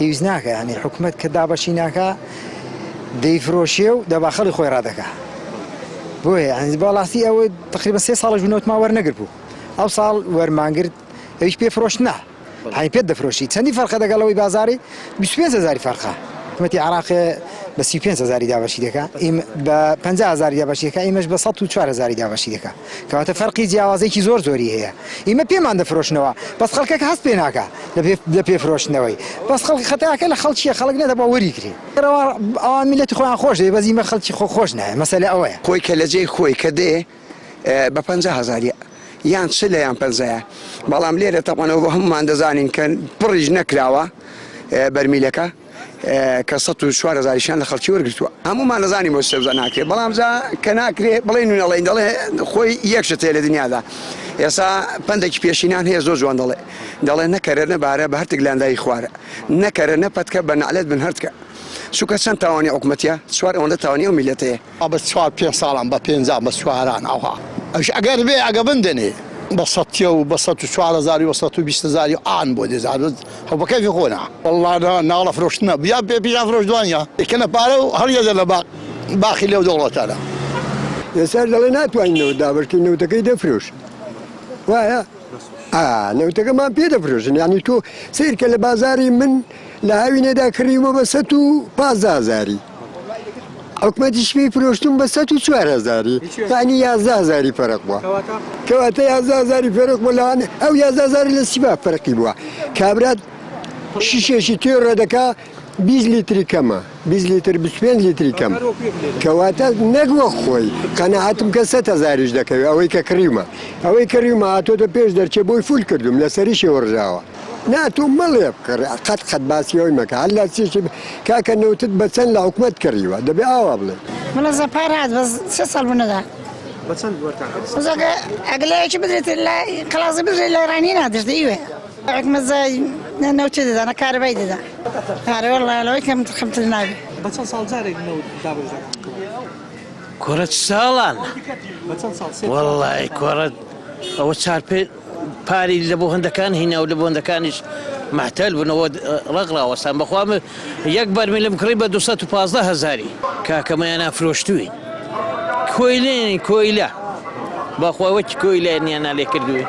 پێویست ناکە ینی حکومەت کە دابەشی ناکە دەیفرۆشێ و دەباخەڵی خۆی ڕادەکا بۆیە یعنی بەڵاستی ئەوە تقریبا سێ ساڵە ژوونەوتما وەرنەگر بوو ئەو ساڵ وەرمانگرت ئەویش پێ فرۆشتنا هەی پێت دەفرۆشی چەندی فەرقە دەگەڵ ئەوەی بازاری 25 هزاری فەرقە حکومەتی عراق بە 35 هزاری دابەشی دەکا بە 50 هزاری دابەشی دەکا ئیمەش بە 104 هزاری دابەشی دەکا کەواتە فەرقی جیاوازێکی زۆر زۆری هەیە ئیمە پێمان دەفرۆشنەوە بەس خەڵکەکە هەست پێ ناکا لە پێ فرۆشتنەوەی بەس خەڵک خەتاکە لە خەڵکیە خەڵک نەدەبا وەریگرێ ئەوان میلەتی خۆیان خۆش دەوێ بەس ئیمە خەڵکی خۆ خۆش نایە مەسەلە ئەوەیە. خۆی کە لە جێی خۆی کە دێ بە 50 هەزاریە یان چلە یان پەنجایە بەڵام لێرە تەبعەن ئەوە هەموومان دەزانین کە پڕیش نەکراوە بەرمیلەکە کە 104 هەزاریشیان لە خەڵکی وەرگرتووە هەموومان دەزانین بۆ سەوزە ناکرێ بەڵام جا کە ناکرێ بڵێن و نەڵێن دەڵێ خۆی یەک شت هەیە لە دنیادا ئێستا پەندێکی پێشینان هەیە زۆر جوان دەڵێ دەڵێ نەکەرە نەبارە بە هەرتک لاندایی خوارە نەکەرە نەپەتکە بە نەعلەت بن هەرتکە چونکە چەند تاوانی حکومەتە چوار ئەوەندە تاوانی ئەو میلەتەیە. بە چوار پێنج ساڵان بە پێنجان بە چواران ئەوها ئەوش ئەگەر بێ ئەگە بندەنێ بە سەتیە و بە 104 هزاری و 120 هزاری ئان بۆ دێ زار هەو بە کەیفی خۆ نا وەڵڵا نا ناڵە فرۆشتنە یا پێ پیران فرۆشتوانە ئیکەنە پارە و هەڵیەدە لە باخ باخی لەو دەوڵەتانە. ئێستا دەڵێ ناتوانین نەوت دابەش کەین نەوتەکەی دەفرۆشن وایە؟ ئا نەوتەکەمان پێ دەفرۆشن یانی تۆ سەیرکە لە بازاری من لە هاوینێدا کڕیومە بە 115 هزاری حکومەتیش پێی فرۆشتم بە 104 هزاری یعنی 11 هزاری فەرق بووە کەواتە 11 هزاری فەرق بووە لەوانە ئەو 11 هزاری لە سیبا فەرقی بووە کابرا شیشێکی تێڕە دەکا 20 لیتری کەمە 20 لیتر 25 لیتری کەم کەواتە نەک وەک خۆی قەناعەتم کە سە هزاریش دەکەوێت ئەوەی کە کڕیومە ئەوەی کڕیومە هاتۆتە پێش دەرچێ بۆی فول کردوم لەسەریشی وەڕژاوە. نا تۆ مەڵێ بکڕ قەت قەت باسی ئەوەی مەکە هەر لە چیشی کاکە نەوتت بە چەند لە حکومەت کڕیوە دەبێ ئاوا بڵێ. وەڵا زە پار هات بەس سێ ساڵ بوو نەدا. بە چەند وەرتان کرد؟ بەس ئەگە ئەگە لایەکی بدرێت لای قەڵازی بدرێت لای ڕانی نادرێت ئیوێ. حکومەت زە نەوتی دەدا نە کارەبای دەدا. ئارێ وەڵا لەوەی کەمتر خەمتر نابێ. بە چەند ساڵ جارێک نەوت دابەش دەکەن؟ کوڕە چ ساڵان؟ وەڵڵای کوڕە ئەوە چار پێ پاری لە بۆ هەندەکان هینا و لە بۆ هەندەکانیش مەحتەل بوونەوە ڕەق ڕاوەستان بەخوا من یەک بەرمیلم کڕی بە 215 هەزاری کاکەمەیانە فرۆشتوین کۆیلێن کۆیلە بەخوا وەکی کۆیلەیانیانە لێ کردوین.